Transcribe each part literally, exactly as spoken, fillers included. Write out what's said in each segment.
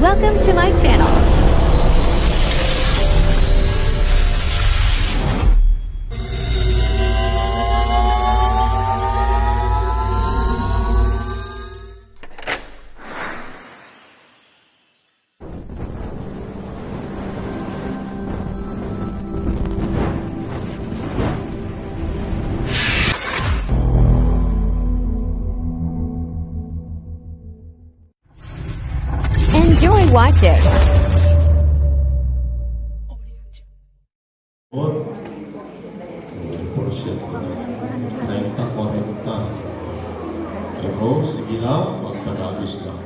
Welcome to my channel. Enjoy watching. Porsyento na. Treinta, kwarenta. Pero sige lang, magpadagos lang.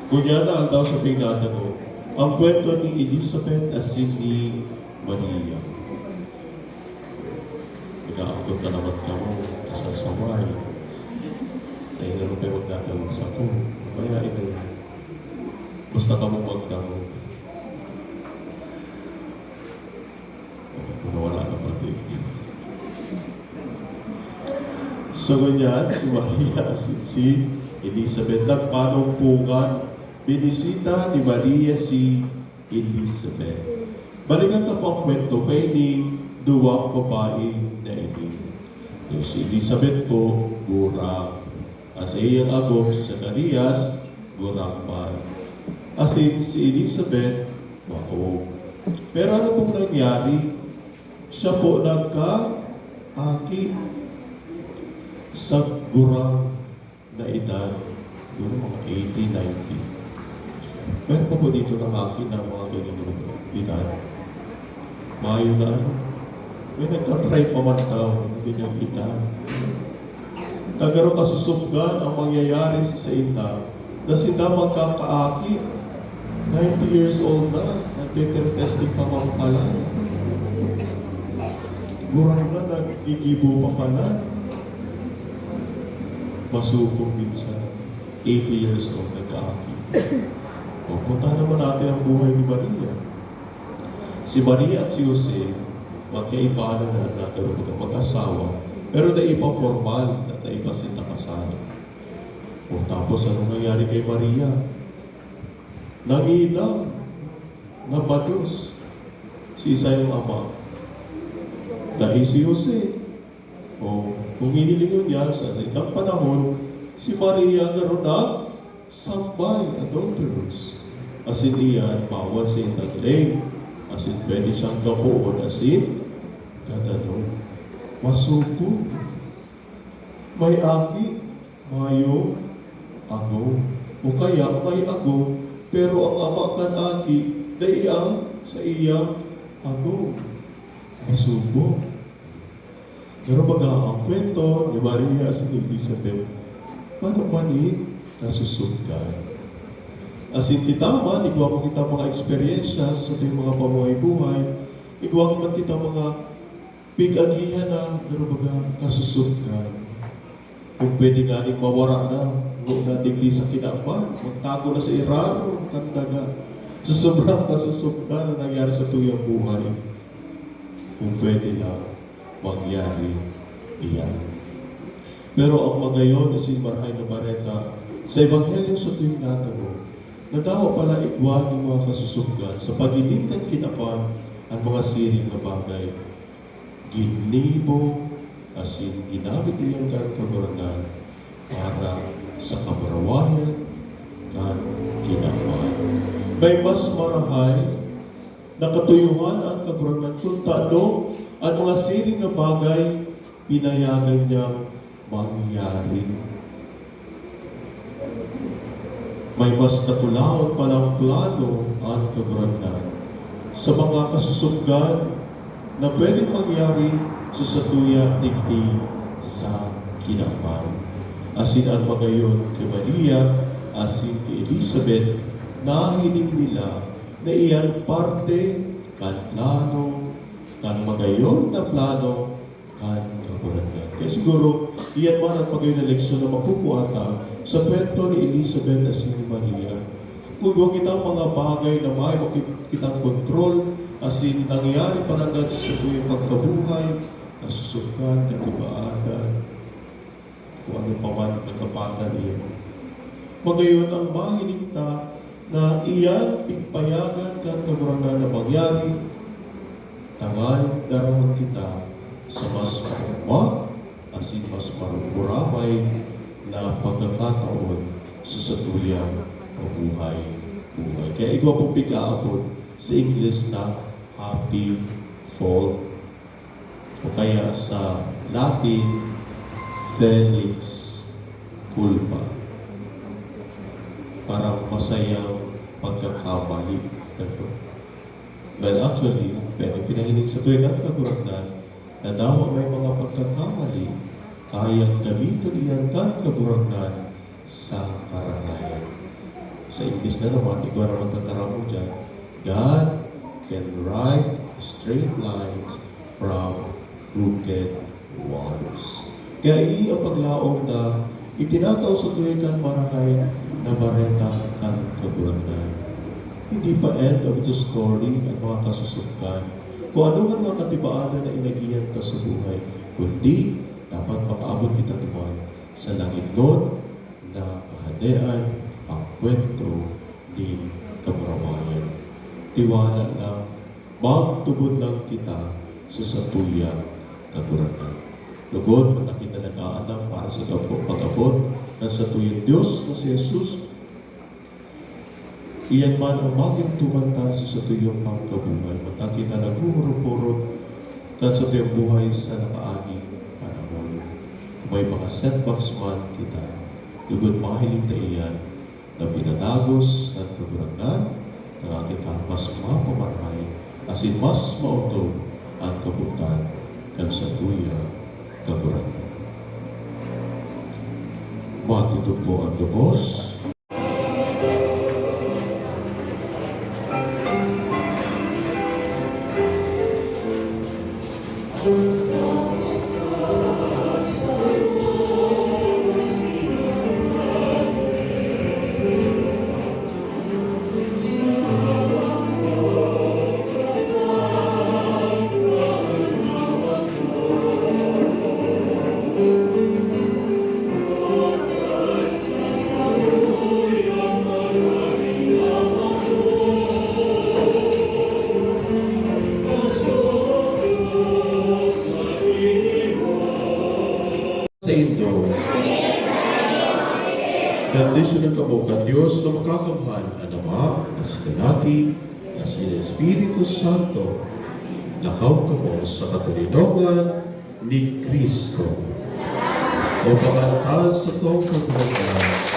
Ngunyan na aldaw sa pinagdako, ang kwento ni Elizabeth asin ni Maria. Nag-aabot na naman kamo, kasasaway. Dahil ano kayo magdadawag sa ko? Kaya ito yun. Basta kamo magdawag. Nawala na pati. So, ngunyan, si Maria, si, si Elizabeth, nagpanumpukan, binisita ni Maria si Elizabeth. Balikan ta po ang kwento kaining duwang babae na ini. Yung si Elizabeth po, gurang. Ang saiyang agom, si Zacarias, gurang man. Asin si Elizabeth, mao. Pero ano pong nangyari? Siya po nagkaaki sa gurang na edad, siguro mga eighty, ninety. Meron pa po dito nangaki na mga ganyan na edad. Mayo na ano. May nagtatry pa man daw, ganyan edad. Nagkaroon kasusubgan ang mangyayari sa sainda na sinda magkakaaki, ninety years old na, nagte-testing pa man pala. Gurang na, naggigibo pa pala. Masupog minsan, eighty years old, nagkaaki. O, puntahan naman natin ang buhay ni Maria. Si Maria at si Jose, magkaiba na na, na, na mag-asawa, pero dai pa formal at dai pa sinda kasal. O, tapos anong nangyari kay Maria? Nangidaw, nabados si isayong ama. Dai si Jose. O, kung hihilingon niya, sa saindang panahon, si Maria garo nagsambay, adulterous. Asin iyan, bawal sa indang ley. Asin pwede siyang gapoon, asin gadanon. Masupog. May aki, mayo, agom. O kaya may agom, pero ang ama kan aki, dai ang saiyang agom. Masupog. Pero baga, ang kwento ni Maria asin ni Elizabeth, paano man ni nasusubdan? Asin kita man, igwa man kita mga eksperyensya sa ating mga pamuhay-buhay, igwa man kita mga pig-agihan na, pero baga, nasusubdan. Kung pwede nga ning mawara na, ngona digdi sa kinaban, magtago na sa iraro kan daga. Sa sobrang kasusubdan na nangyari sa tuyang buhay, kung pwede lang mangyari iyan. Pero ang magayon asin marahay na bareta sa Ebanghelyo sa tuyang natabo, nadawa pala igwa nin mga kasusubdan sa paghiling kan kinaban an mga siring na bagay. Ginibo asin ginamit iyan kan Kagurangnan para sa kamurawayan kan kinaban. May mas marahay na katuyohan an Kagurangnan kun tano an mga siring na bagay pinayagan niyang mangyari. May mas dakulaon palang plano an Kagurangnan sa mga kasusubdan na pwedeng mangyari sa satuya digdi sa kinaban. Asin an magayon ki Maria asin ki Elizabeth, nahiling nila na iyan parte kan plano, kan magayon na plano kan Kagurangnan. Kaya siguro, iyan man an pagayon na leksyon na makukuha ta sa kwento ni Elizabeth asin ni Maria. Kun igwa kitang mga bagay na mayo ki-, kitang kontrol, asin nangyayari palanggad sa satuyang pagkabuhay, kasusubdan, katibaadan, kung ano pa man katapatan niya. Magayon ang mahiling ta na iyan pigpayagan kan Kagurangnan na mangyari, tanganing darahon kita sa mas maogma asin mas marumoramay na pagkakataon sa satuyang pabuhay-buhay. Kaya igwa pong pigkaapod sa Ingles na happy fault o kaya sa Latin, felix culpa. Parang masayang pagkakamali. Well, actually, pero pinahiling sa tuwing ang Kagurangnan na dawa may mga pagkakamali, kayang gamiton iyan kan Kagurangnan sa karangayan. Sa Ingles na naman, igwa naman tataram mo dyan, God can write straight lines from crooked ones. Kaya ini ang paglaom na itinatao sa tuwi kan marahay na bareta kan Kagurangnan. Hindi pa end of the story ang mga kasusubkan. Kung ano man mga katibaanan na inagihan ta sa buhay, kundi dapat makaabot kita duman sa langitnon na kahadean, ang kwento nin kamurawayan. Tiwala lang, magtubod lang kita sa satuyang Kagurangnan. Lugod, mata kita nag-aanak para sa gapo, pag-abot kan satuyang Dios na si Jesus. Iyan man ang magintuman ta sa satuyang pagkabuhay. Mata kita naghuhurop-hurop kan satuyang buhay sa nakaaging panahon. May mga setbacks man kita, lugod mahiling ta iyan na pinatagos kan Kagurangnan, na kita mas mapamarahay asin mas maotob an kabotan kan satuyang Kagurangnan. Matutugpo an gabos. Saindo. Bendisyonan kamo kan Dios na makakamhan, an Ama, asin kan Aki, asin kan Espiritu Santo. Lakaw kamo sa katoninongan ni Cristo. O pamantan sa tong kagurangnan.